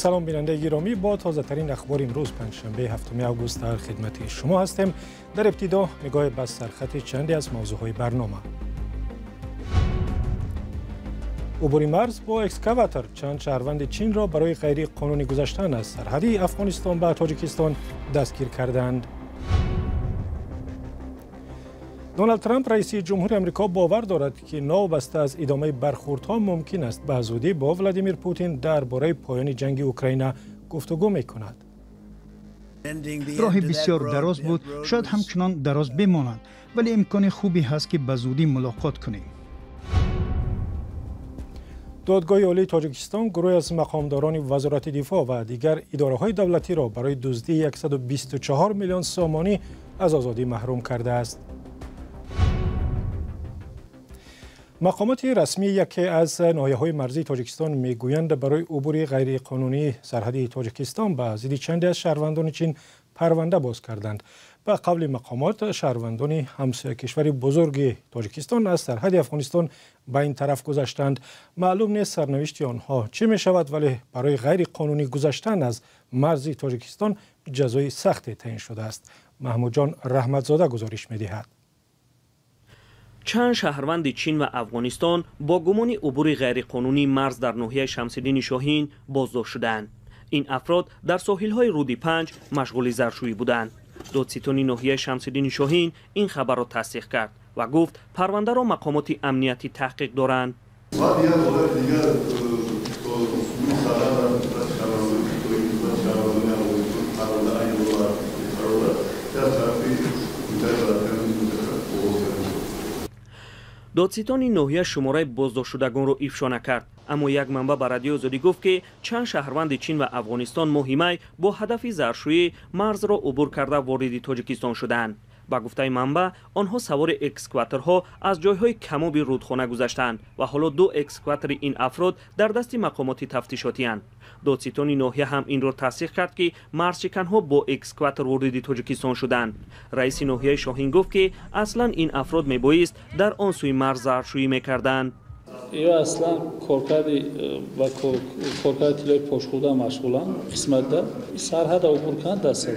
Салом, бинандаи гиромӣ, бо тозатарин ахбори имрӯз, панҷшанбе, 7 август, дар хидмати шумо ҳастем. Дар ибтидо нигоҳе ба сархати чанде аз мавзӯъҳои барнома. Убури марз бо экскаватор: чанд шаҳрванди Чинро барои ғайриқонунӣ гузаштан аз сарҳади Афғонистон ба Тоҷикистон дастгир карданд. Доналд Трамп, раиси ҷумҳури Амрико, бовар дорад, ки новобаста аз идомаи бархӯрдҳо мумкин аст ба зудӣ бо Владимир Путин дар бораи поёни ҷанги Украина гуфтугӯ мекунад. Роҳи бисёр дароз буд, шояд ҳамчунон дароз бимонад, вале имкони хубе ҳаст, ки ба зудӣ мулоқот кунем. Додгоҳи олии Тоҷикистон гурӯҳе аз мақомдорони Вазорати дифоъ ва дигар идораҳои давлатиро барои дуздии 124 миллион сомонӣ аз озодӣ маҳрум кардааст. Мақомоти расмии яке аз ноҳияҳои марзии Тоҷикистон мегӯянд, барои убури ғайриқонунии сарҳади Тоҷикистон ба зидди чанде аз шаҳрвандони Чин парванда боз карданд. Ба қавли мақомот, шаҳрвандони ҳамсоя кишвари бузурги Тоҷикистон аз сарҳади Афғонистон ба ин тараф гузаштанд. Маълум нест, сарнавишти онҳо чӣ мешавад, вале барои ғайриқонунӣ гузаштан аз марзи Тоҷикистон ҷазои сахте таъин шудааст. Маҳмудҷон Раҳматзода гузориш медиҳад. Чанд шаҳрванди Чин ва Афғонистон бо гумони убури ғайриқонунии марз дар ноҳияи Шамсиддини Шоҳин боздошт шуданд. Ин афрод дар соҳилҳои руди Панҷ машғули заршӯӣ буданд. Додситони ноҳияи Шамсиддини Шоҳин ин хабарро тасдиқ кард ва гуфт, парвандаро мақомоти амниятӣ таҳқиқ доранд. Баъд як ҳолати дигар, шаҳрвандони Афғонистон парванда айни ҳол қарор дорад, аз тарафи оғоз карда шуд. Додситони ноҳия шумораи боздоштшудагонро ифшо накард, аммо як манбаъ ба Радиои Озодӣ гуфт, ки чанд шаҳрванди Чин ва Афғонистон моҳи май бо ҳадафи заршӯӣ марзро убур карда вориди Тоҷикистон шуданд. Ба гуфтаи манбаъ, онҳо савори экскаваторҳо аз ҷойҳои камоби рудхона гузаштанд ва ҳоло ду экскаватори ин афрод дар дасти мақомоти тафтишотиянд. Додситони ноҳия ҳам инро тасдиқ кард, ки марзшиканҳо бо экскаватор вориди Тоҷикистон шуданд. Раиси ноҳияи Шоҳин гуфт, ки аслан ин афрод мебоист дар он сӯи марз заршӯӣ мекарданд. Ё аслан коркарди ва коркарди тиллои пошхӯрда машғуланд, қисматда сарҳада убур кунанд даст.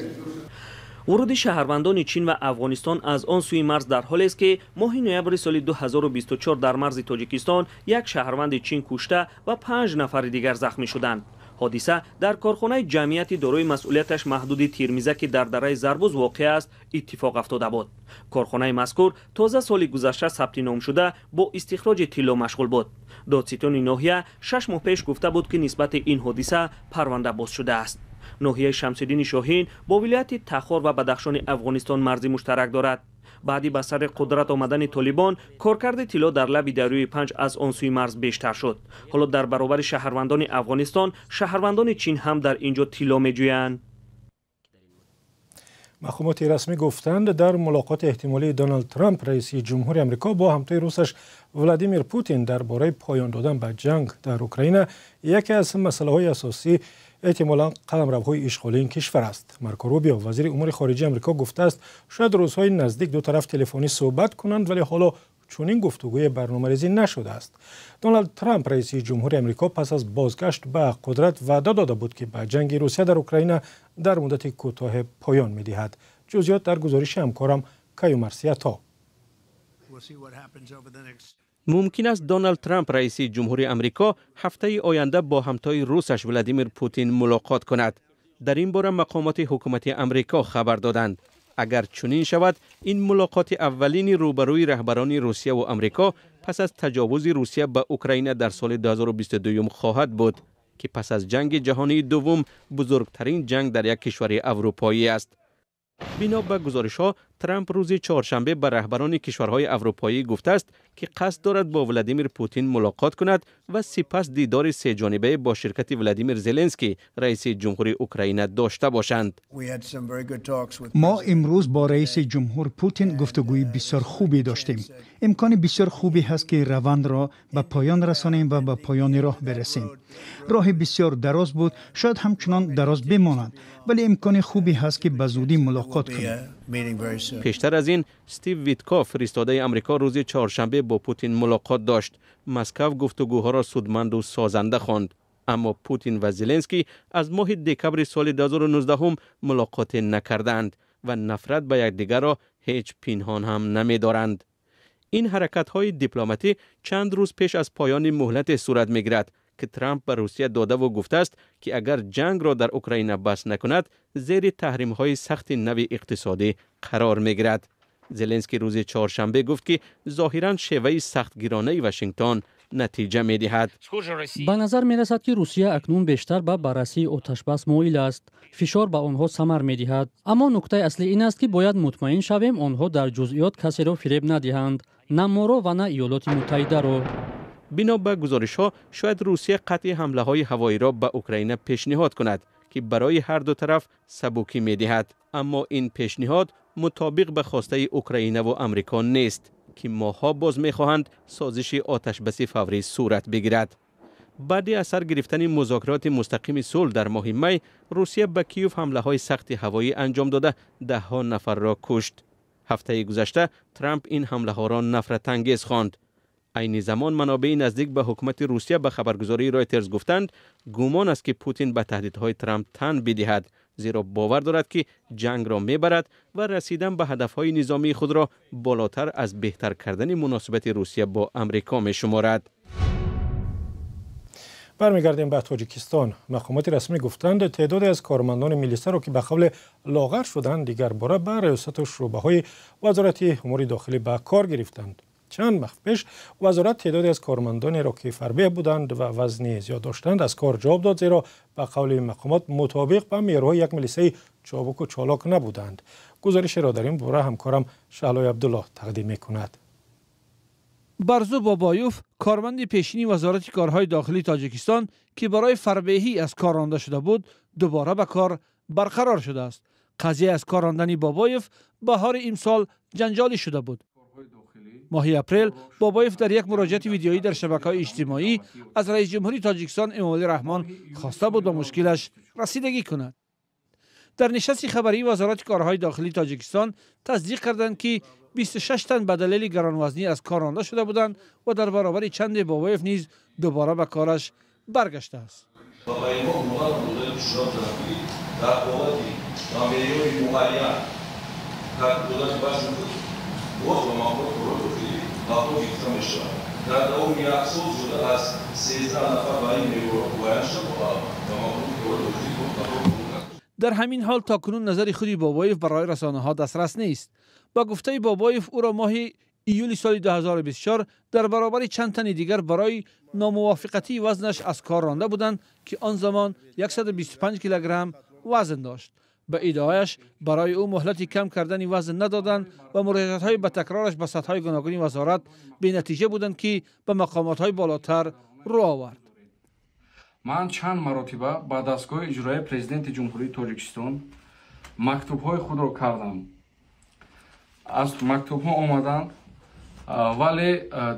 Вуруди шаҳрвандони Чин ва Афғонистон аз он сӯи марз дар ҳолест, ки моҳи ноябри соли 2024 дар марзи Тоҷикистон як шаҳрванди Чин кушта ва панҷ нафари дигар захмӣ шуданд. Ҳодиса дар корхонаи ҷамъияти дорои масъулияташ маҳдуди Тирмиза, ки дар дараи Зарбуз воқеъ аст, иттифоқ афтода буд. Корхонаи мазкур тоза соли гузашта сабти ном шуда, бо истихроҷи тилло машғул буд. Додситони ноҳия 6 моҳ пеш гуфта буд, ки нисбати ин ҳодиса парванда боз шудааст. Ноҳияи Шамсиддини Шоҳин бо вилояти Тахор ва Бадахшони Афғонистон марзи муштарак дорад. Баъди ба сари қудрат омадани Толибон коркарди тилло дар лаби дарёи Панҷ аз он сӯи марз бештар шуд. Ҳоло дар баробари шаҳрвандони Афғонистон шаҳрвандони Чин ҳам дар ин ҷо тилло меҷӯянд. Мақомоти расмӣ гуфтанд, дар мулоқоти эҳтимолии Доналд Трамп, раиси ҷумҳури Амрико, бо ҳамтои русаш Владимир Путин дар бораи поён додан ба ҷанг дар Украина яке аз масъалаҳои асосӣ эҳтимолан қаламравҳои ишғолии ин кишвар аст. Марко Рубио, вазири умури хориҷии Амрико, гуфтааст, шояд рӯзҳои наздик ду тараф телефонӣ суҳбат кунанд, вале ҳоло чунин гуфтугӯе барномарезӣ нашудааст. Доналд Трамп, раиси ҷумҳури Амрико, пас аз бозгашт ба қудрат ваъда дода буд, ки ба ҷанги Русия дар Украина дар муддати кӯтоҳе поён медиҳад. Ҷузъиёт дар гузориши ҳамкорам Каюмарсиято. Мумкин аст Доналд Трамп, раиси ҷумҳури Амрико, ҳафтаи оянда бо ҳамтои русаш Владимир Путин мулоқот кунад. Дар ин бора мақомоти ҳукумати Амрико хабар доданд. Агар чунин шавад, ин мулоқоти аввалини рӯбарӯи раҳбарони Русия ва Амрико пас аз таҷовузи Русия ба Украина дар соли 2022 хоҳад буд, ки пас аз ҷанги ҷаҳонии дуввум бузургтарин ҷанг дар як кишвари аврупоӣ аст. Бино ба гузоришҳо, Трамп рӯзи чоршанбе ба раҳбарони кишварҳои аврупоӣ гуфтааст, ки қасд дорад бо Владимир Путин мулоқот кунад ва сипас дидори сеҷонибае бо ширкати Владимир Зеленский, раиси ҷумҳури Украина, дошта бошанд. Мо имрӯз бо раиси ҷумҳур Путин гуфтугӯи бисёр хубе доштем. Имкони бисёр хубе ҳаст, ки равандро ба поён расонем ва ба поёни роҳ бирасем. Роҳи бисёр дароз буд, шояд ҳамчунон дароз бимонад, вале имкони хубе ҳаст, ки ба зудӣ мулоқот кунем. Пештар аз ин Стив Виткоф, фиристодаи Амрико, рӯзи чоршанбе бо Путин мулоқот дошт. Москав гуфтугӯҳоро судманду созанда хонд. Аммо Путин ва Зеленский аз моҳи декабри соли 2019 мулоқоте накардаанд ва нафрат ба якдигарро ҳеҷ пинҳон ҳам намедоранд. Ин ҳаракатҳои дипломатӣ чанд рӯз пеш аз поёни муҳлате сурат мегирад, ки Трамп ба Русия додаву гуфтааст, ки агар ҷангро дар Украина бас накунад, зери таҳримҳои сахти нави иқтисодӣ қарор мегирад. Зеленский рӯзи чоршанбе гуфт, ки зоҳиран шеваи сахтгиронаи Вашингтон натиҷа медиҳад. Ба назар мерасад, ки Русия акнун бештар ба баррасии оташбас моил аст. Фишор ба онҳо самар медиҳад. Аммо нуктаи аслӣ ин аст, ки бояд мутмаин шавем, онҳо дар ҷузъиёт касеро фиреб надиҳанд, на моро ва на Иёлоти Муттаҳидаро. Бино ба гузоришҳо, шояд Русия қатъи ҳамлаҳои ҳавоиро ба Украина пешниҳод кунад, ки барои ҳар ду тараф сабукӣ медиҳад. Аммо ин пешниҳод мутобиқ ба хостаи Украинаву Амрико нест, ки моҳҳо боз мехоҳанд созиши оташбаси фаврӣ сурат бигирад. Баъди аз сар гирифтани музокироти мустақими сулҳ дар моҳи май, Русия ба Киев ҳамлаҳои сахти ҳавоӣ анҷом дода, даҳҳо нафарро кушт. Ҳафтаи гузашта Трамп ин ҳамлаҳоро нафратангез хонд. Айни замон манобеи наздик ба ҳукумати Русия ба хабаргузории Ройтерс гуфтанд, гумон аст, ки Путин ба таҳдидҳои Трамп тан бидиҳад, зеро бовар дорад, ки ҷангро мебарад ва расидан ба ҳадафҳои низомии худро болотар аз беҳтар кардани муносибати Русия бо Амрико мешуморад. Бармегардем ба Тоҷикистон. Мақомоти расмӣ гуфтанд, теъдоде аз кормандони милисаро, ки ба қавле лоғар шуданд, дигарбора ба раёсату шӯъбаҳои Вазорати умури дохилӣ ба кор гирифтанд. Чанд вақт пеш вазорат теъдоде аз кормандонеро, ки фарбеҳ буданд ва вазни зиёд доштанд, аз кор ҷавоб дод, зеро ба қавли мақомот мутобиқ ба меъёрҳои як милисаи чобуку чолок набуданд. Гузоришеро дар ин бора ҳамкорам Шаҳлои Абдуллоҳ тақдим мекунад. Барзу Бобоев, корманди пешини Вазорати корҳои дохилии Тоҷикистон, ки барои фарбеҳӣ аз кор ронда шуда буд, дубора ба кор барқарор шудааст. Қазия аз кор рондани Бобоев баҳори имсол ҷанҷолӣ шуда буд. Моҳи апрел Бобоев дар як муроҷиати видеоӣ дар шабакаҳои иҷтимоӣ аз раиси ҷумҳури Тоҷикистон Эмомалӣ Раҳмон хоста буд ба мушкилаш расидагӣ кунад. Дар нишасти хабарии Вазорати корҳои дохилии Тоҷикистон тасдиқ карданд, ки 26 тан ба далели гаронвазнӣ аз кор ронда шуда буданд ва дар баробари чанде Бобоев низ дубора ба кораш баргаштааст. Ба инҳо муҳлат додани пешниҳод кардам, ки дар ҳолати ба меъёри муайян тартиб додани вазни худ боз ба мақомоти корҳои дохилӣ ба кор гирифта мешавад. Дар давоми як сол зиёда аз 13 нафар ба ин меъёрҳо муайян шуда, ба мақомоти корҳои дохилӣ ба кор қабул карда. Дар ҳамин ҳол то кунун назари худи Бобоев барои расонаҳо дастрас нест. Ба гуфтаи Бобоев, ӯро моҳи июли соли 2024 дар баробари чанд тани дигар барои номувофиқатии вазнаш аз кор ронда буданд, ки он замон 125 килограмм вазн дошт. Ба иддаояш, барои ӯ муҳлати кам кардани вазн надоданд ва муроҷиатҳои ба такрораш ба сатҳҳои гуногуни вазорат бенатиҷа буданд, ки ба мақомотҳои болотар рӯ овард. Ман чанд маротиба ба дастгоҳи иҷроияи Президенти Ҷумҳурии Тоҷикистон мактубҳои худро кардам. Аз мактубҳо омаданд, вале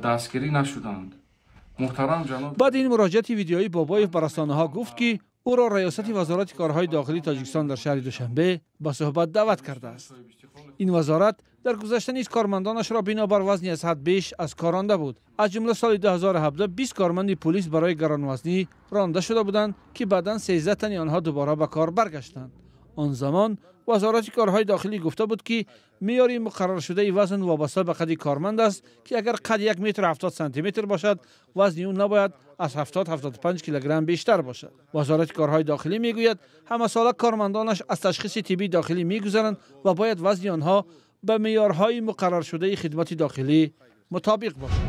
дастгирӣ нашуданд. Муҳтарам ҷаноб. Баъди ин муроҷиати видеоӣ Бобоев ба расонаҳо гуфт, ки ӯро раёсати Вазорати корҳои дохилии Тоҷикистон дар шаҳри Душанбе ба суҳбат даъват кардааст. Ин вазорат дар гузашта низ кормандонашро бинобар вазни аз ҳад беш аз кор ронда буд. Аз ҷумла соли 2017 20 корманди пулис барои гаронвазнӣ ронда шуда буданд, ки баъдан 13 тани онҳо дубора ба кор баргаштанд. Он замон Вазорати корҳои дохилӣ гуфта буд, ки меъёри муқарраршудаи вазн вобаста ба қади корманд аст, ки агар қад 1 метру 70 сантиметр бошад, вазни ӯ набояд аз 70-75 килограмм бештар бошад. Вазорати корҳои дохилӣ мегӯяд, ҳамасола кормандонаш аз ташхиси тиббии дохилӣ мегузаранд ва бояд вазни онҳо ба меъёрҳои муқарраршудаи хидмати дохилӣ мутобиқ бошад.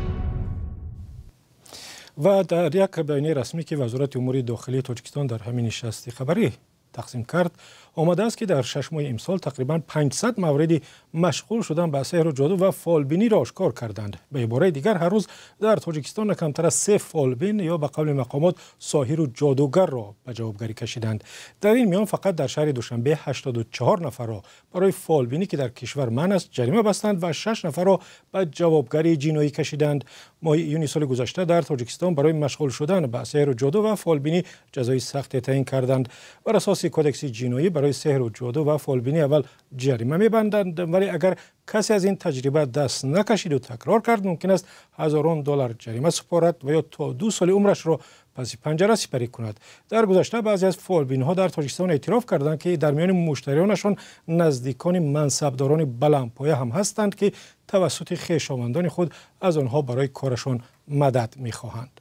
Ва дар як баёнияи расмӣ, ки Вазорати умури дохилии Тоҷикистон дар ҳамин нишасти хабарӣ тақсим кард, омадааст, ки дар 6 моҳи имсол тақрибан 500 мавриди машғул шудан ба сеҳру ҷоду ва фолбиниро ошкор карданд. Ба ибораи дигар, ҳар рӯз дар Тоҷикистон на камтар аз се фолбин ё ба қавли мақомот соҳиру ҷодугарро ба ҷавобгарӣ кашиданд. Дар ин миён фақат дар шаҳри Душанбе 84 нафарро барои фолбинӣ, ки дар кишвар манъ аст, ҷарима бастанд ва шаш нафарро ба ҷавобгарии ҷиноӣ кашиданд. Моҳи июни соли гузашта дар Тоҷикистон барои машғул шудан ба сеҳру ҷоду ва фолбинӣ ҷазои сахте таъин карданд. Бар асоси кодекси ҷиноӣ барои сеҳру ҷоду ва фолбинӣ аввал ҷарима мебанданд, вале агар касе аз ин таҷриба даст накашиду такрор кард, мумкин аст ҳазорон доллар ҷарима супорад ва ё то 2 соли умрашро паси панҷара сипарӣ кунад. Дар гузашта баъзе аз фолбинҳо дар Тоҷикистон эътироф карданд, ки дар миёни муштариёнашон наздикони мансабдорони баландпоя ҳам ҳастанд, ки тавассути хешовандони худ аз онҳо барои корашон мадад мехоҳанд.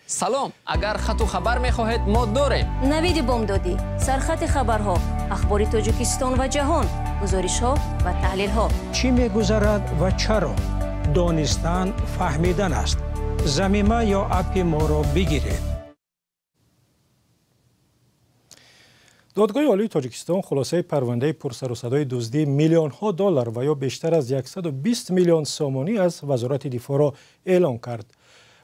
Салом, агар хату хабар мехоҳед, мо дорем. Навиди бомдодӣ, сархати хабарҳо, ахбори Тоҷикистон ва ҷаҳон, гузоришҳо ва таҳлилҳо. Чӣ мегузарад ва чаро? Донистан фаҳмидан аст. Замима ё апи моро бигиред. Додгоҳи Олии Тоҷикистон хулосаи парвандаи пурсарусадои дуздии миллионҳо доллар ва ё бештар аз 120 миллион сомонӣ аз Вазорати дифоъро эълон кард.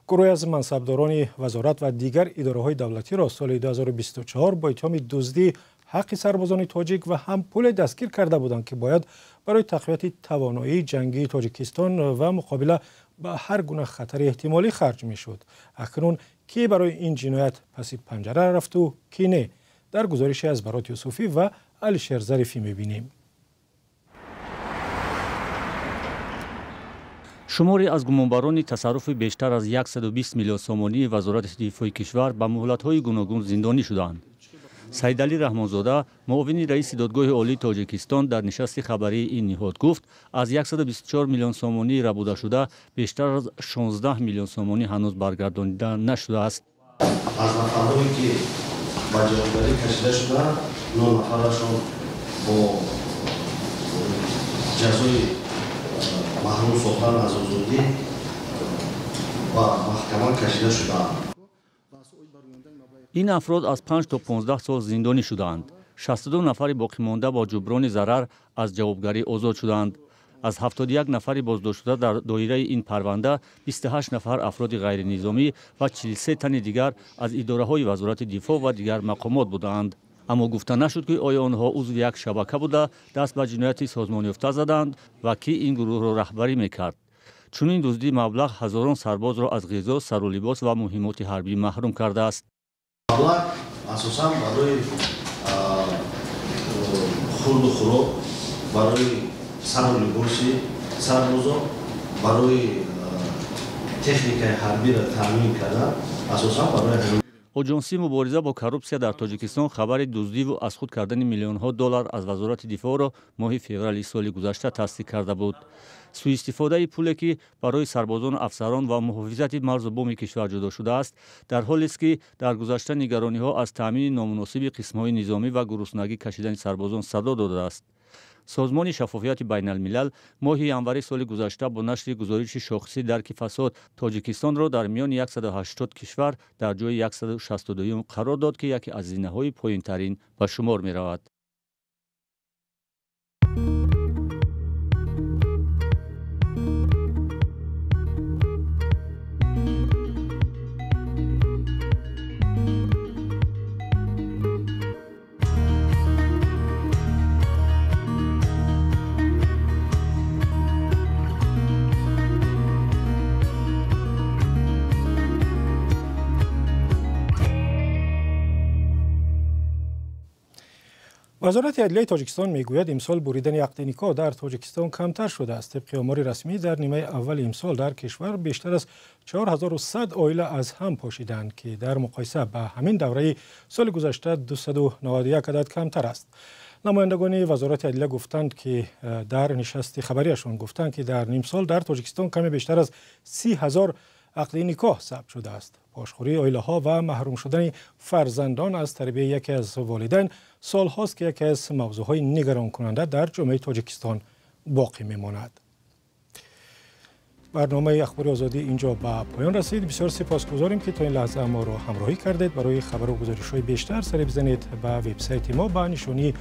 Гурӯҳе аз мансабдорони вазорат ва дигар идораҳои давлатиро соли 2024 бо иттиҳоми дуздии ҳаққи сарбозони тоҷик ва ҳам пуле дастгир карда буданд, ки бояд барои тақвияти тавоноии ҷангии Тоҷикистон ва муқобила ба ҳар гуна хатари эҳтимолӣ харҷ мешуд. Акнун ки барои ин ҷиноят паси панҷара рафту ки не, дар гузориши аз Барот Юсуфӣ ва Алишер Зарифӣ мебинем. Шумори аз гумонбарони тасарруфи бештар аз 120 миллион сомонии Вазорати дифои кишвар ба муҳлатҳои гуногун зиндонӣ шуданд. Саидалӣ Раҳмонзода, муовини раиси Додгоҳи Олии Тоҷикистон, дар нишасти хабарии ин ниҳод гуфт, аз 124 миллион сомонии рабудашуда бештар аз 16 миллион сомонӣ ҳанӯз баргардонида нашудааст. Аз нафарҳое ки ба ҷавобгарӣ кашида шуданд, 9 нафарашон бо ҷазои маҳрум сохтан аз озодӣ ба маҳкама кашида шудаанд. Ин афрод аз 5 то 15 сол зиндонӣ шудаанд. 62 нафари боқимонда бо ҷуброни зарар аз ҷавобгарӣ озод шуданд. Аз 71 нафари боздоштшуда дар доираи ин парванда 28 нафар афроди ғайринизомӣ ва 43 тани дигар аз идораҳои Вазорати дифоъ ва дигар мақомот будаанд. Аммо гуфта нашуд, ки оё онҳо узви як шабака буда даст ба ҷинояти созмонёфта заданд ва ки ин гурӯҳро раҳбарӣ мекард. Чунин дуздии маблағ ҳазорон сарбозро аз ғизо, сару либос ва муҳимоти ҳарбӣ маҳрум кардааст. Маблағ асосан барои хурду хӯрок, барои сару либоси сарбозон, барои техникаи ҳарбиро таъмин кардан, асосан барои. Оҷонсии мубориза бо коррупсия дар Тоҷикистон хабари дуздиву аз худ кардани миллионҳо доллар аз Вазорати дифоъро моҳи феврали соли гузашта тасдиқ карда буд. Суистифодаи пуле, ки барои сарбозону афсарон ва муҳофизати марзу буми кишвар ҷудо шудааст, дар ҳолест, ки дар гузашта нигарониҳо аз таъмини номуносиби қисмҳои низомӣ ва гуруснагӣ кашидани сарбозон садо додааст. Созмони шаффофияти байналмилал моҳи январи соли гузашта бо нашри гузориши шохисӣ дарки фасод Тоҷикистонро дар миёни 180 кишвар дар ҷои 162 қарор дод, ки яке аз зинаҳои поинтарин ба шумор меравад. Вазорати адлияи Тоҷикистон мегӯяд, имсол буридани ақди никоҳ дар Тоҷикистон камтар шудааст. Тибқи омори расмӣ дар нимаи аввали имсол дар кишвар бештар аз 4100 оила аз ҳам пошиданд, ки дар муқоиса ба ҳамин давраи соли гузашта 291 адад камтар аст. Намояндагони Вазорати адлия гуфтанд, ки дар нишасти хабарияшон гуфтанд, ки дар нимсол дар Тоҷикистон каме бештар аз 30 000 ақди никоҳ сабт шудааст. Пошхӯрии оилаҳо ва маҳрум шудани фарзандон аз тарбияи яке аз волидайн солҳост, ки яке аз мавзӯъҳои нигаронкунанда дар ҷомеаи Тоҷикистон боқӣ мемонад. Барномаи Ахбори Озодӣ инҷо ба поён расид. Бисёр сипосгузорем, ки то ин лаҳза моро ҳамроҳӣ кардед. Барои хабару гузоришҳои бештар сари бизанед ба вебсайти мо ба нишонии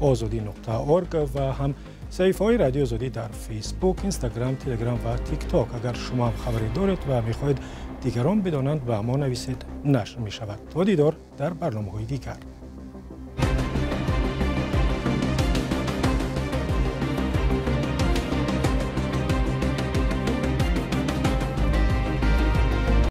ozodi.org ва ҳам саҳифаҳои Радиои Озодӣ дар Фейсбук, Инстаграм, Телеграм ва Тикток. Агар шумо ҳам хабаре доред ва мехоҳед дигарон бидонанд, ба мо нависед, нашр мешавад. То дидор дар барномаҳои дигар.